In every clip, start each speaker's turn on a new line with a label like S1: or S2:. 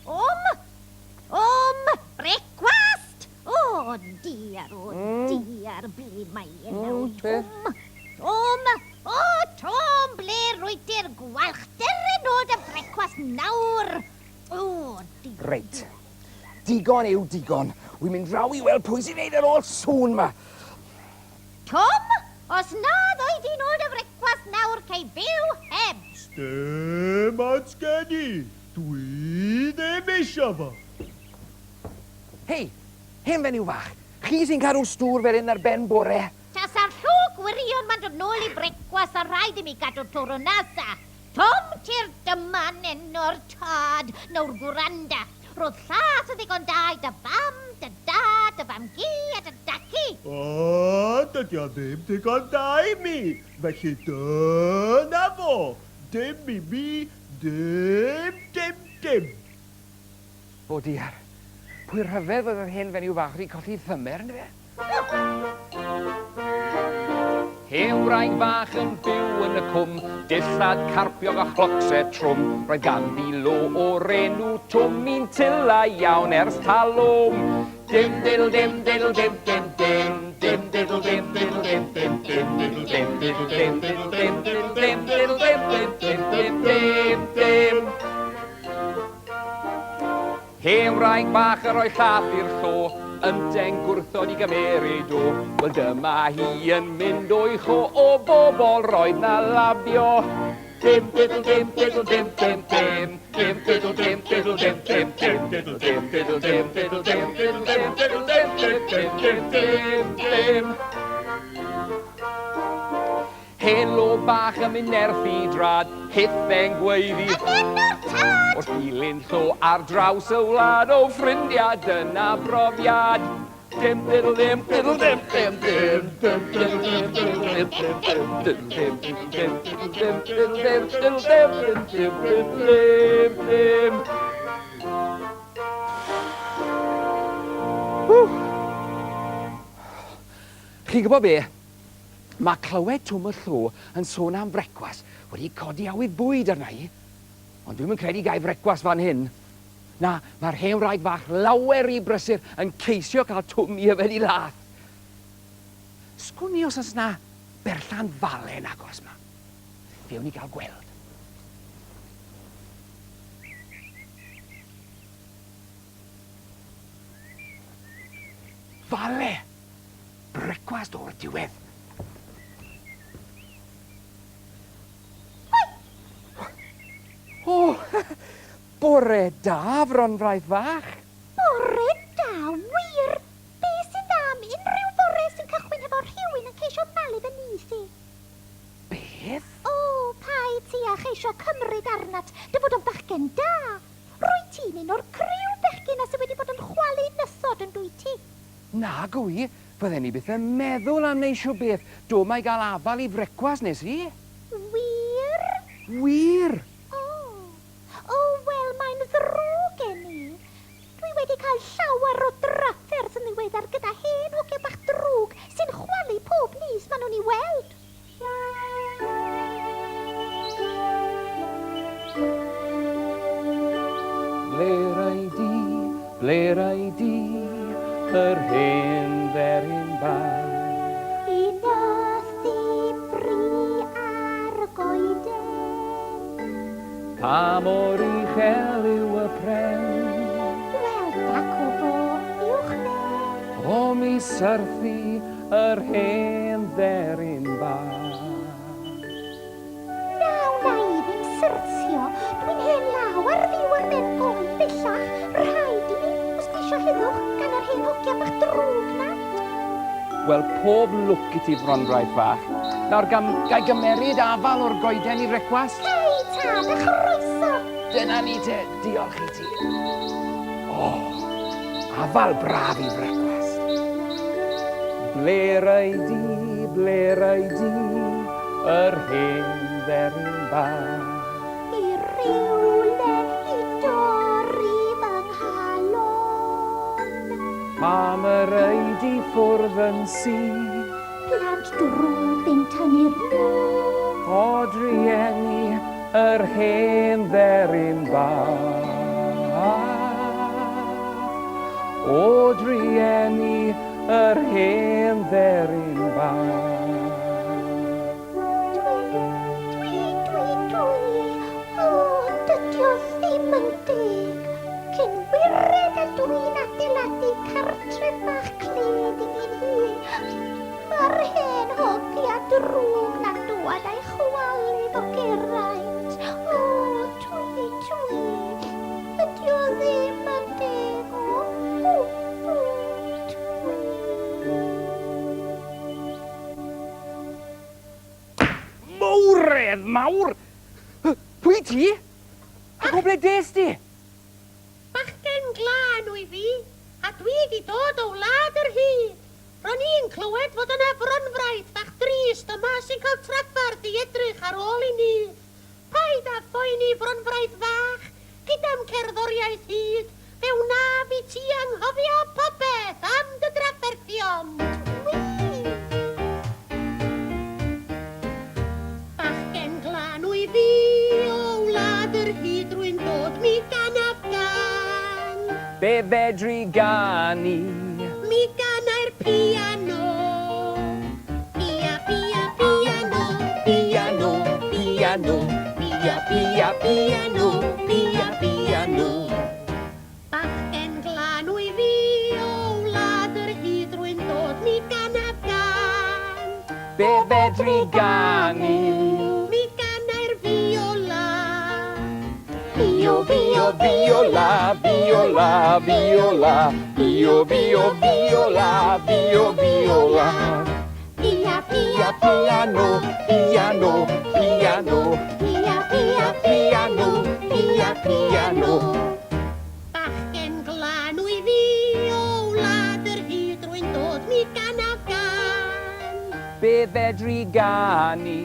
S1: Tom! Tom! Brecwast! O, diar, o, diar, ble mae e nawr, Tom? Tom! O, Tom, ble rwyt ti'r gwalch? Dere nôl dy frecwast nawr! O, diar.
S2: Reit. Digon yw digon. Wi'n mynd draw i weld pwy sy'n neud yr holl sŵn 'ma.
S1: Tom, os na ddoi di nôl dy frecwast nawr, cei fyw heb.
S3: Sdim ots gen i. Dwi ddim isio fo.
S2: Hei, hen fenyw fach, chi sy'n cadw stŵr fel hyn ar ben bore?
S1: Tasa'r llwch gwirion 'ma'n dod nôl i brecwast a rhaid i mi gadw twrw nasa. Tom Tyrd dyma neno'r tad, nawr gwranda. Roedd llath yn ddigon da i dy fam, dy dad, dy fam-gu a dy dad-cu.
S3: O, dydi o ddim digon da i mi, felly dyna fo, dim i mi, dim, dim, dim.
S2: O diar, pwy rhyfedd fod yr hen fenyw fach wedi colli thymer, yndyfe? Hen wraig fach yn byw yn y cwm, dillad carpiog a chlocse trwm. Roedd ganddi lo o'r enw Twm, un tila iawn ers talwm. Dim diddle dim diddle dim dim dim, dim diddle dim diddle dim dim dim, diddle dim diddle dim diddle dim diddle dim diddle dim dim dim dim dim dim. Hen wraig fach yn rhoi llath i'r llo, ynte'n gwrthod i gymeryd o. Wel dyma hi yn mynd o'i cho, o bobl roedd 'na labio. Dim diddle dim diddle dim dim dim, dim diddle dim diddle dim dim dim, diddle dim diddle dim diddle dim diddle dim diddle dim dim dim dim dim dim. Hen lo bach yn mynd nerth i drad, hithe'n gweiddi.
S1: Yn enw'r tad!
S2: Wrth ddilyn llo ar draws y wlad, o ffrindia, dyna brofiad. Dim diddle dim diddle dim dim dim, dim diddle dim diddle dim dim dim, diddle dim diddle dim diddle dim diddle dim diddle dim dim dim dim dim dim. Ww! Chi'n gwybod be? Mae clywed Twm y Llo yn sôn am frecwas wedi codi awydd bwyd arna i. Ond dwi'm yn credu gai frecwas fan hyn. Na, mae'r hen wraig fach lawer rhy brysur yn ceisio cael Twm i yfed i lath. Sgwn i os oes 'na berllan falen agos 'ma. Fe wn i gael gweld. Fale! Brecwast o'r diwedd. O, bore da, Fronfraith fach.
S1: Bore da, wir! Be sy'n dda am unrhyw fore sy'n cychwyn hefo rhywun yn ceisio malu fy nith i?
S2: Beth?
S1: O, paid ti â cheisio cymryd arnat dy fod yn fachgen da. Rwyt ti'n un o'r criw bechgyn 'na sy wedi bod yn chwalu nythod, yn dwyt ti?
S2: Nagw i, fydden i byth yn meddwl am neud shw beth, do mae gael afal i frecwas nes i.
S1: Wir?
S2: Wir!
S1: O. O, wel, mae'n ddrwg gen i. Dwi wedi cael llawer o drafferth yn ddiweddar gyda hen hogia bach drwg sy'n chwalu pob nyth maen nhw'n ei weld.
S2: Ble rai di, ble rai di, yr hen dderyn bach?
S1: I nythu bri ar y goeden.
S2: Pa mor uchel yw y pren?
S1: Wel, dacw fo, uwchben.
S2: O mi syrthi Yr hen dderyn bach.
S1: Na wna i ddim syrthio, dwi'n hen law ar fyw ar ben goed bellach, rhaid i mi, os dwi isio heddwch gan yr hen hogia bach drwg 'na.
S2: Wel, pob lwc i ti, Fronfraith fach. Nawr, gam, gai gymeryd afal o'r goeden i frecwast?
S1: Hei, tad, a chroeso!
S2: Dyna ni te, diolch i ti. O, oh, afal braf i frecwast. Ble rai di, ble rai di, yr hen dderyn bach.
S1: I rywle i dorri fy nghalon.
S2: Pam yr ei di ffwrdd yn syth?
S1: Plant drwg yn tynnu'r lwch.
S2: O drueni yr hen dderyn bach. O drueni yr hen dderyn bach.
S1: Dwi, dwi, dwi, dwi, o, dydy o ddim yn deg. Cyn wired a dwi'n adeiladu cartref bach cled i mi'n hun, mae'r hen hogia drwg na'n dŵad a'i chwalu fo Geraint. O, dwi, dwi, dydy o ddim yn deg o gwbl, dwi.
S2: Mawredd mawr! Pwy ti? Ac o ble des di?
S4: Bachgen glân wyf fi, a dwi 'di dod o wlad yr hud. Ro'n i'n clywed fod yna fronfraith fach drist yma sy'n cael trafferth i edrych ar ôl i nyth. Paid â phoeni, fronfraith fach, gyda'm cerddoriaeth hud, fe wnaf i ti anghofio popeth am dy drafferthion.
S1: Dwi!
S4: Bachgen glân wyf fi, o wlad yr hud rwy'n dod, mi ganaf gan.
S2: Be fedri ganu?
S4: Mi ganai'r piano. Pia, pia, piano,
S2: Piano, piano, pia, pia, piano, pia, piano.
S4: Bachgen glân wyf fi, o wlad yr hud rwy'n dod, mi ganaf gan.
S2: Be fedri ganu?
S4: Mi ganai'r fiola.
S2: Fio, fio, viola, viola, viola, fio, fio, viola, fio, viola.
S4: Pia,
S2: Pia,
S4: pia,
S2: piano, piano, piano,
S4: pia, pia,
S2: piano, pia, piano.
S4: Bachgen glân wyf fi, o wlad yr hud rwy'n dod, mi ganaf gan.
S2: Be fedri ganu?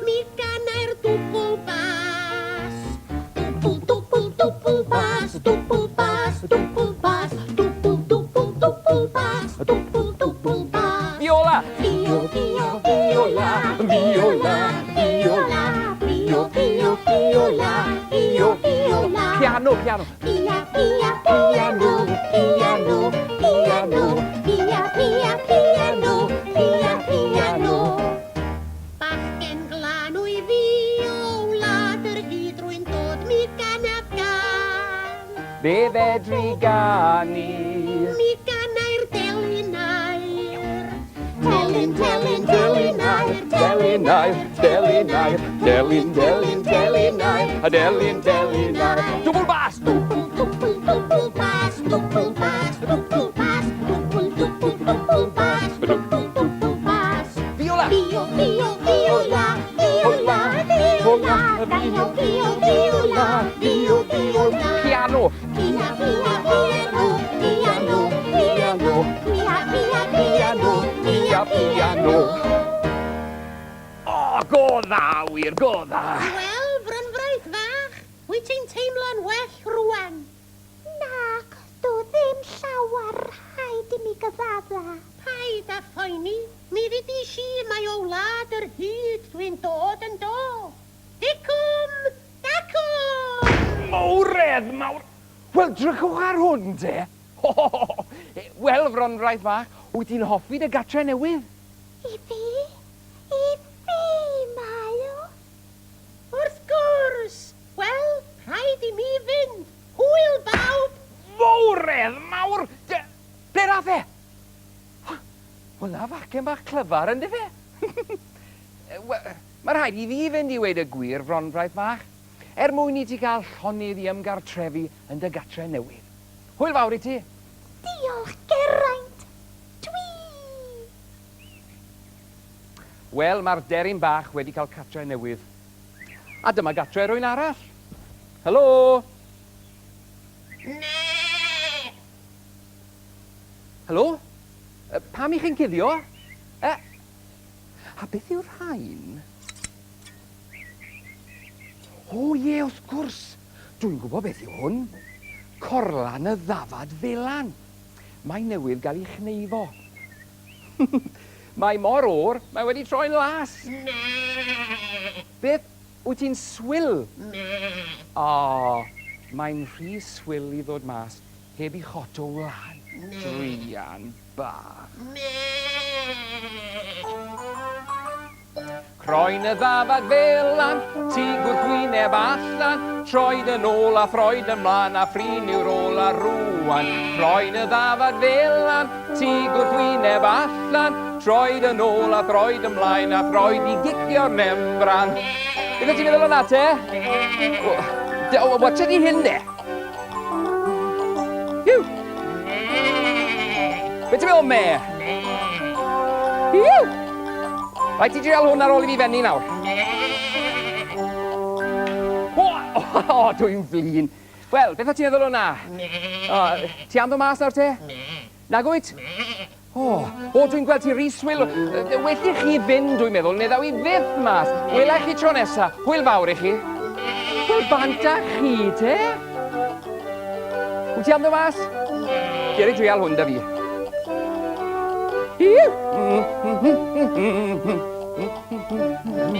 S4: Mi ganai'r dwbl bas. Dwbl, dwbl, dwbl bas, dwbl bas, dwbl bas, dwbl, dwbl, dwbl bas, dwbl, dwbl bas.
S2: Viola!
S4: Fio, fio,
S2: Viola, viola, viola,
S4: fio, fio, viola, fio, viola.
S2: Piano, piano.
S4: Pia, pia, piano, piano, piano, pia, pia, piano, pia, piano. Bachgen glân wyf fi, o wlad yr hud rwy'n dod, mi ganaf gan.
S2: Be fedri ganu?
S4: Mi ganai'r delyn aur. Telyn, telyn, delyn aur,
S2: Delyn aur, delyn aur, delyn, delyn, delyn aur, a delyn, delyn aur. Dwbl bas!
S4: Dwbl, dwbl, dwbl bas, dwbl bas, dwbl bas, dwbl, dwbl, dwbl bas, dwbl, dwbl bas.
S2: Viola!
S4: Fio, fio, viola, viola, viola, fio, fio, viola, fio, viola.
S2: Piano!
S4: Pia, pia, piano, piano, piano, pia, pia, piano, pia, piano.
S2: O, go dda, wir, go dda.
S4: Wel, Fronfraith fach, wyt ti'n teimlo'n well rwan?
S1: Nac, do ddim llawar, rhaid i mi gyfadda.
S4: Paid â phoeni, mi ddudes i mai o wlad yr hud dwi'n dod yn do. Dicwm, dacwm!
S2: Mawredd mawr! Wel, drychwch ar hwn, te. Ho, ho, ho. Wel, Fronfraith fach, wyt ti'n hoffi dy gatre newydd?
S1: I fi? I fi, mae o.
S4: Wrth gwrs! Wel, rhaid i mi fynd. Hwyl bawb!
S2: Mawredd mawr! Ble rath e? Wel, na fachgen bach clyfar, ynddo fe? Wel, mae rhaid i fi fynd i weud y gwir, Fronfraith fach, er mwyn i ti gael llonydd i ymgartrefu yn dy gatre newydd. Hwyl fawr i ti.
S1: Diolch, Geraint. Dwi.
S2: Wel, mae'r deryn bach wedi cael catre newydd. A dyma gatre rhywun arall. Helo! Helo? Pam i chi'n cuddio? E, a beth yw'r rhain? O ie, wrth gwrs! Dwi'n gwybod beth yw hwn. Corlan y ddafad felan. Mae newydd gael ei chneifo. Mae mor oer, mae wedi troi'n las. Beth? Wyt ti'n swil? O, mae'n rhy swil i ddod mas heb i chot o wlân. Druan bach. Croen y ddafad felan, tu gwrthwyneb allan, troed yn ôl a throed ymlaen a phrin yw'r ôl a rŵan. Croen y ddafad felan, tu gwrthwyneb allan, troed yn ôl a throed ymlaen a throed i gicio'r membran. Beth wyt ti'n meddwl o 'na te? O, o, watcha di hyn de. Iw! Be ti'n meddwl, me? Iw! Rhaid ti drial hwn ar ôl i fi fenni nawr. O, o, o dwi'n flin. Wel, beth o ti'n meddwl o na? O, ti am ddod mas nawr te? Nag wyt? O, o, dwi'n gweld ti rhy swil. Well i chi fynd, dwi'n meddwl, neu ddaw i fyth mas. Wela i chi tro nesa. Hwyl fawr i chi. Wel, bant â chi, te. Wyt ti am ddod mas? Geri drial hwn da fi. Iw!